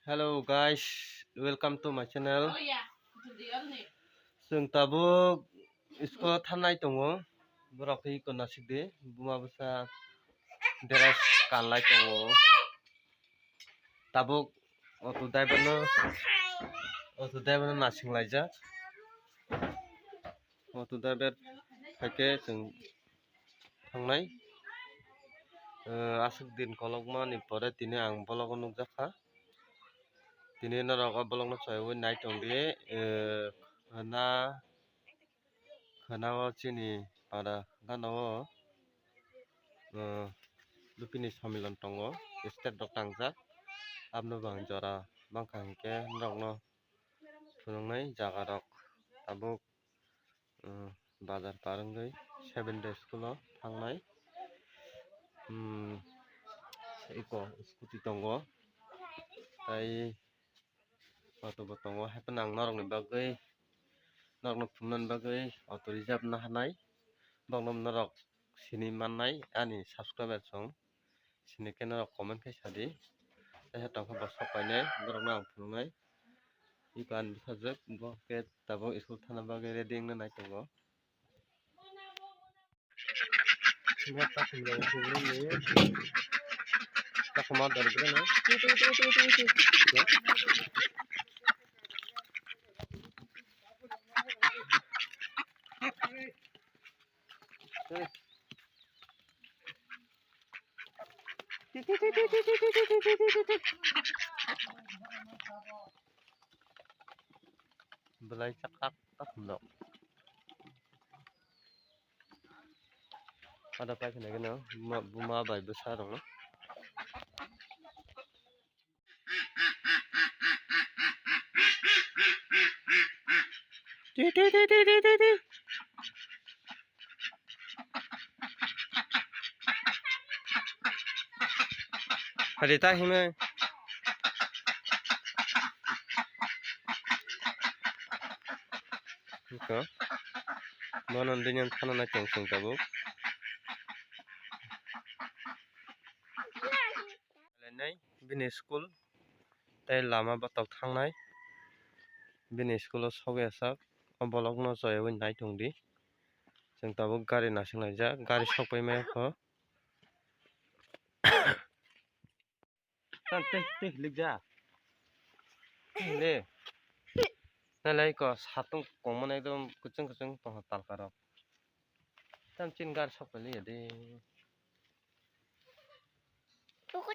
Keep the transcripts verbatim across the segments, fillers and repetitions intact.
Hello guys, welcome to my channel. Chwng tabuk school thanai tongo, borok tei iko nasik di, buma bwsa dress kanlai tongo. Tabuk auto driver no, auto driver no nasing laijak. Auto driver haikhe chwng thangnai. Eh, aswk din kolokmani pore tini ang vlog o nukjakha. Tini norok o vlog no chayui nai tongdi. Eh, khwna, khwna o chini para gana o, eh, bini somilon tongo, stage rok tangjak. Aboni bo ang jora mankha hinkhe norok no phunuknai jaga rok tabuk. Bazar par wngwi seven day school o thangnai. Iko scooty tongo, tei auto bo tongo, haikhe ang norokni bagwi, norokno phunuknani bagwi auto reserve na hanai, borokno norok sini mannai ani subscriber song. Sini khe norok comment khe sadi. Tei tongkha bo sok painai, borokno ang phunuknai. Iko ani bwsajwk, bo khe tabuk school thana bagwi ready wngna nai tongo. Belai chakak tak nok. Ada pai khna gano buma bai bwsa rok no. Hari ta himai. Iko. Mono dini thana na cheng cheng tabuk. Lainai bini school tei lama batok thangnai. Bini school o sogwi asak o bolok no chaywi nai tongdi. Chwng tabuk gari nasing laijak, gari sokpai maya kho. Tei tei likja. Le. Nalai ko satung kongmani ekdom kuchung kuchung tongkha talkarok. Tam chin gari sokpai liya de. Buku,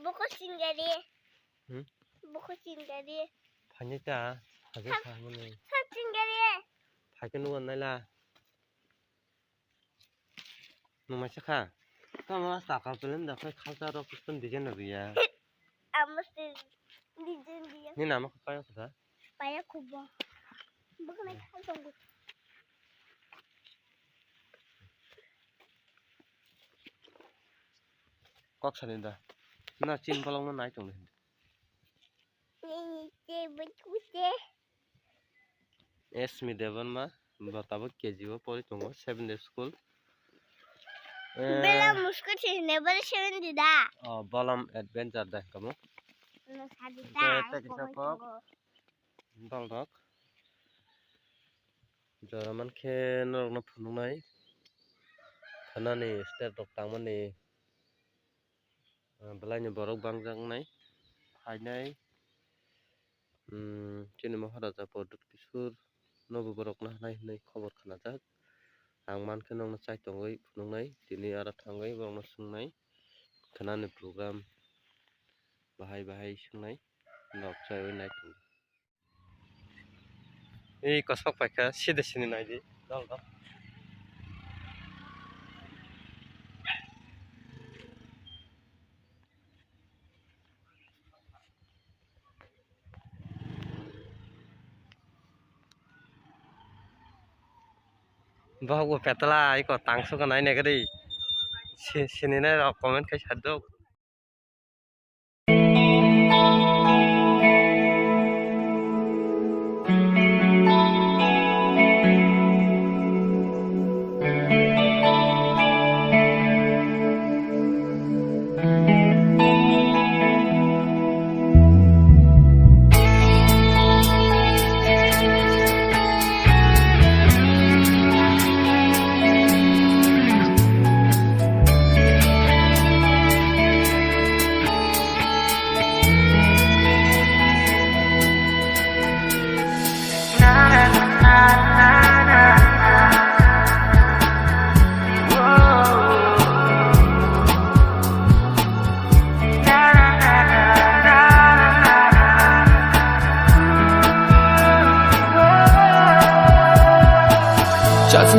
buku singari. Hmm? Buku singari. Phani ta, haje Sab-, sa mani. Sab singari. Phaikhe nugo naila. Nwng mai sakha. Tamo sakal pelem da khai khalsa rok custom design rok ya. Amo se design dia. Ni nama kha payo kha. Paya khubo. Buku nai khal tongo. Kok sani da. Na chin bolong no nai tong. Ni te buku te. Esmi Debbarma, bo tabuk K G o pori tongo, seven day school. Eh, bela musko se never seven day da. Oh, Bolam Adventure da kamo. Tei tei kisa kok. Dol rok. Jora mankhe norokno phunuknai. Khanani state rok tangmani. Ah, belaini borok bangjaknai phainai, um, chini Maharaja Pradyut Kishore nobo borokno hanai hinwi khobor khnajak. Ang mankhe nokno chai tongwi phunuknai, tini aro thangwi borokno swngnai, khnani program bahai bahai swngnai, nok chaiwi nai tongo. Ei kosok paikha side sini naidi dol dol. Bohok bo petla iko tangsuka naina gari sini nai rok comment khai sadok.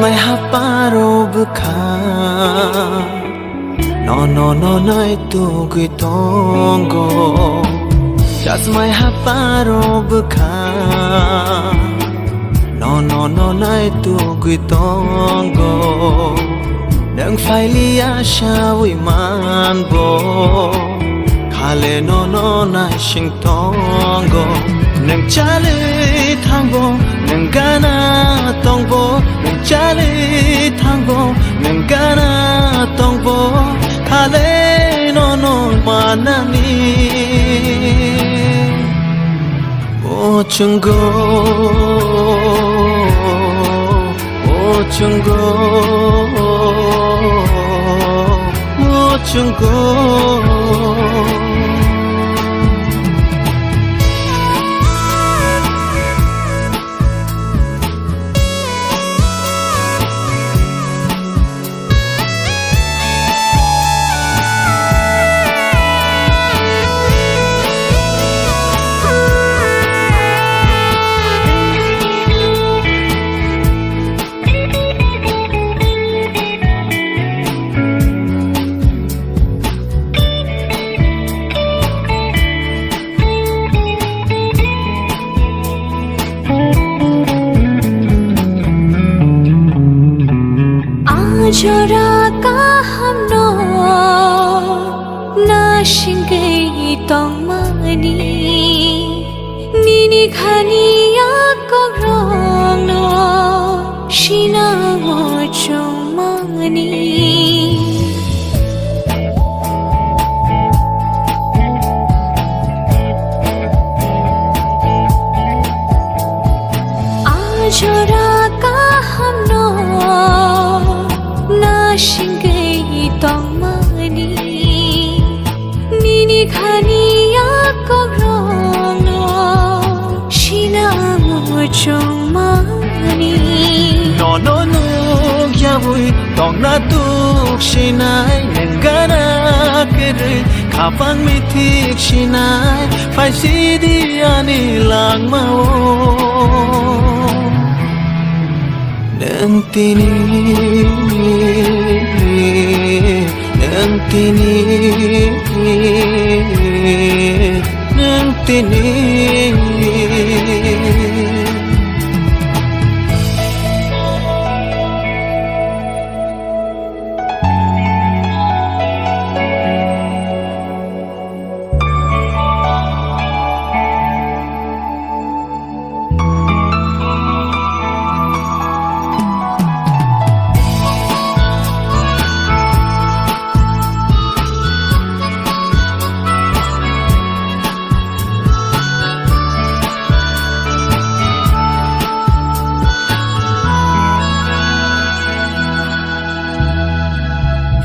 Mai haparo bwkha, no, no, no, nai tugwi tongo. Jasmai haparo bwkha, no, no, no, nai tugwi tongo. Nwng phailiya sawi manbo, khale no, no, naising tongo. Nwng chali thangbo, nwng gana tongbo, nwng chali thangbo, nwng gana tongbo, khale no, no manani. O chungo, o chungo, o chungo. Ajora kahamno nasingwi tongmani, nini khani yakokrokno sinango chongmani. Ajora kahamno nasingwi tongmani, nini khani yakokrokno sinango chongmani. Nono nukyawi tongna tuk sinai, nwng gana kwrwi khapang mithik sinai, phaisidi ani langmao. Nwng tini, nwng tini, nwng tini.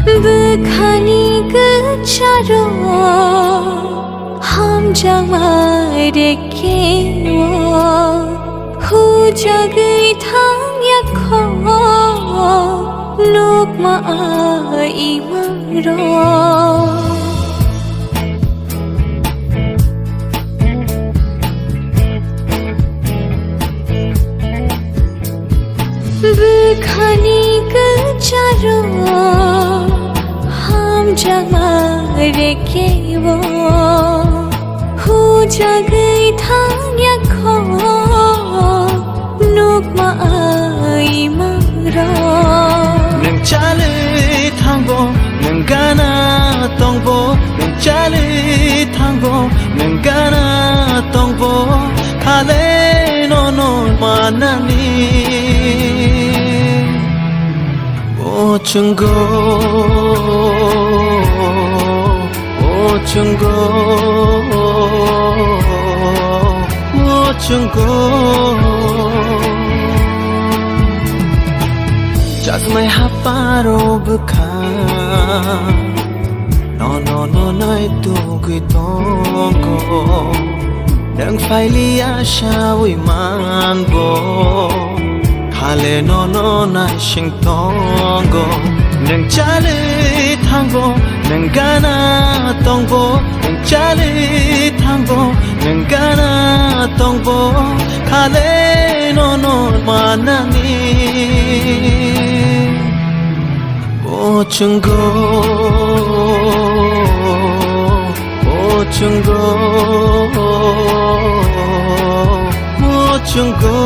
Bwkhani kwcharo hamjakma rekeo, hujagwi thangya kho nukma a imangrok. Bwkhani kwcharo hamjakma rekeo, hujagwi thangya kho nukma a imangrok. Nwng chali thangbo, nwng gana tongbo, nwng chali thangbo, nwng gana tongbo, khale nono manani. O chungo, o chungo, o chungo. Chasmai haparo bwkha, no, no, no, nai tugwi tongo. Nwng phailiya sawi manbo, khale nono naising tongo. Nwng chali thangbo, nwng gana tongbo, nwng chali thangbo, nwng gana tongbo, khale nono ma Nani, Pochingo, Pochingo, Pochingo.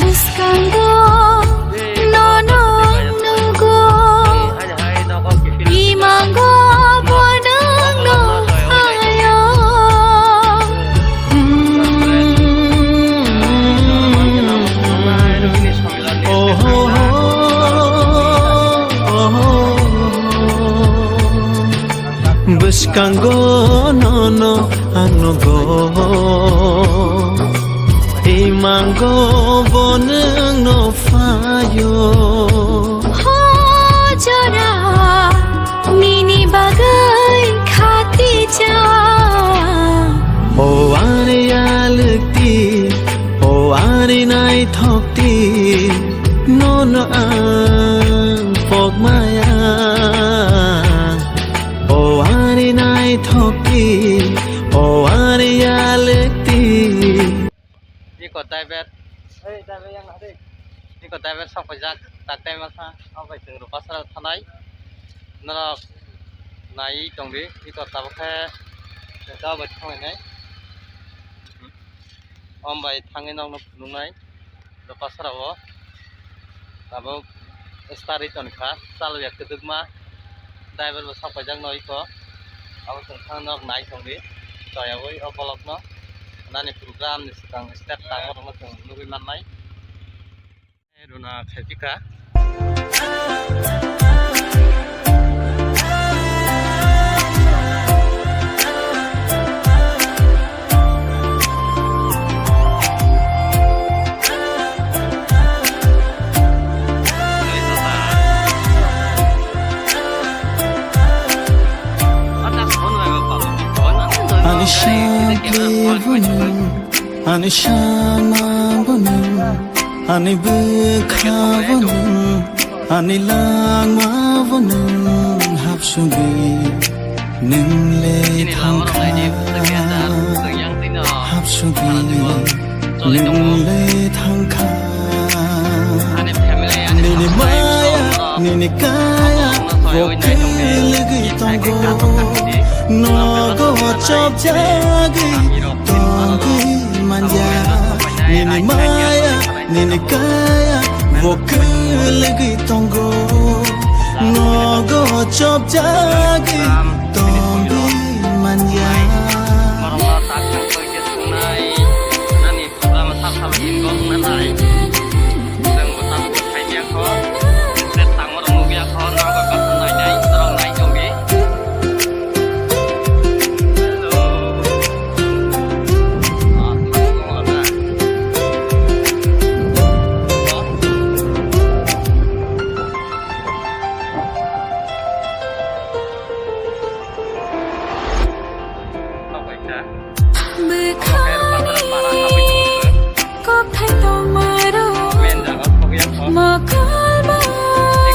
Bwskango nono nugo, imango bo nwngno phaio. Oho, oho. Bwskango nono ang nugo, imango bo nwngno phaio. Ho jora nini bagwi khatijak. O ani alwkti, o ani naithokti, nono ang pokmaya. O ani naithokti, o ani alwkti. Iko driver. Ei, driver yang na dei. Iko driver sok paijak, tak time sa, ang bai chwng Rupasara thanai. Norok nai tongdi, iko tabuk khe, iko bai thangnai. Om bai thangwi nokno phunuknai. Rupasara o tabuk start ri tongkha, chaloya kwdwkma, driver bo sok paijak no iko, abo chwng thang nok nai tongdi, toyaui o bolok no nani program ni swkang step tangma rok no chwng nugui mannai. Runa khaipika. Ani sangkli bunu, ani sama bunu, ani bwkha bunu, ani langma bunu hapsugwi nwngle thangkha. Hapsugwi nwngle thangkha. Nini maya, nini kaya, bo kwlwgwi tongo. Nogo chopjagwi tongwi manya. Nini maya, nini kaya, bo kwlwgwi tongo. Nogo chopjagwi tongwi manya. Program sak sak ni kok na nai. Nang bo tak khai ya kho. Set tang mo nang ya kho, nang ko ka nai nai, nang nai jong ni. Hello. Ah, tak mo na. Tok bai kha. Bwkhani kokthai tongmarok mokol bai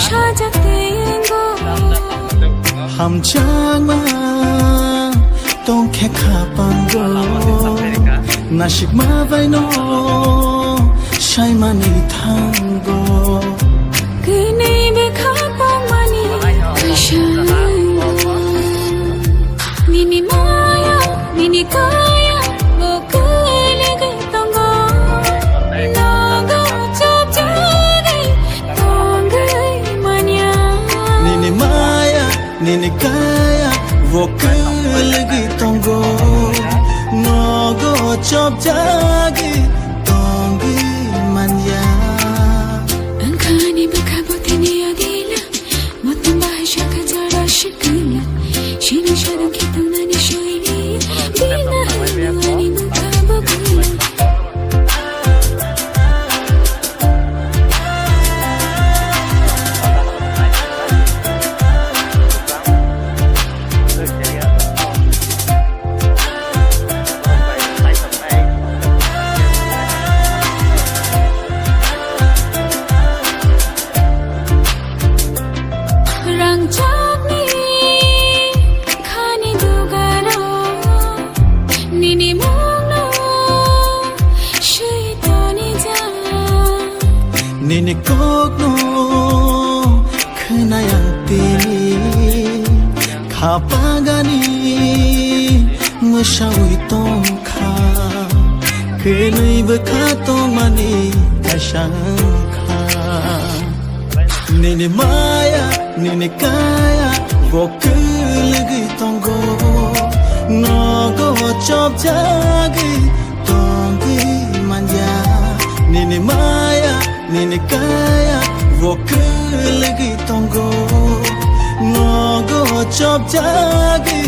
sajak twi wngo. Hamjakma tongkhe khapango, nasikma baino saimani thango. Kwnwi bwkha tongmani kaisa nini maya, nini kaya, bo kwlwgwi tongo. Nogo chopjagwi tongwi manya. Nini maya, nini kaya, bo kwlwgwi tongo. Nogo chopjagwi tongwi manya. Ang kani bwkha bo tini yagila. Motom bahai shakha jora shikila. Shini shadung khitong nani shoini. Dina hanu ani mukha bokila. Rangchakni khani dugaro nini mungno swi tonijak. Nini kokno khwnai ang tini, khapagani mwsawi tongkha, kwnwi bwkha tongmani kaisa wngkha. Nini maya, nini kaya, bo kwlwgwi tongo, nogo chopjagwi tongwi manya. Nini maya, nini kaya, bo kwlwgwi tongo, nogo chopjagwi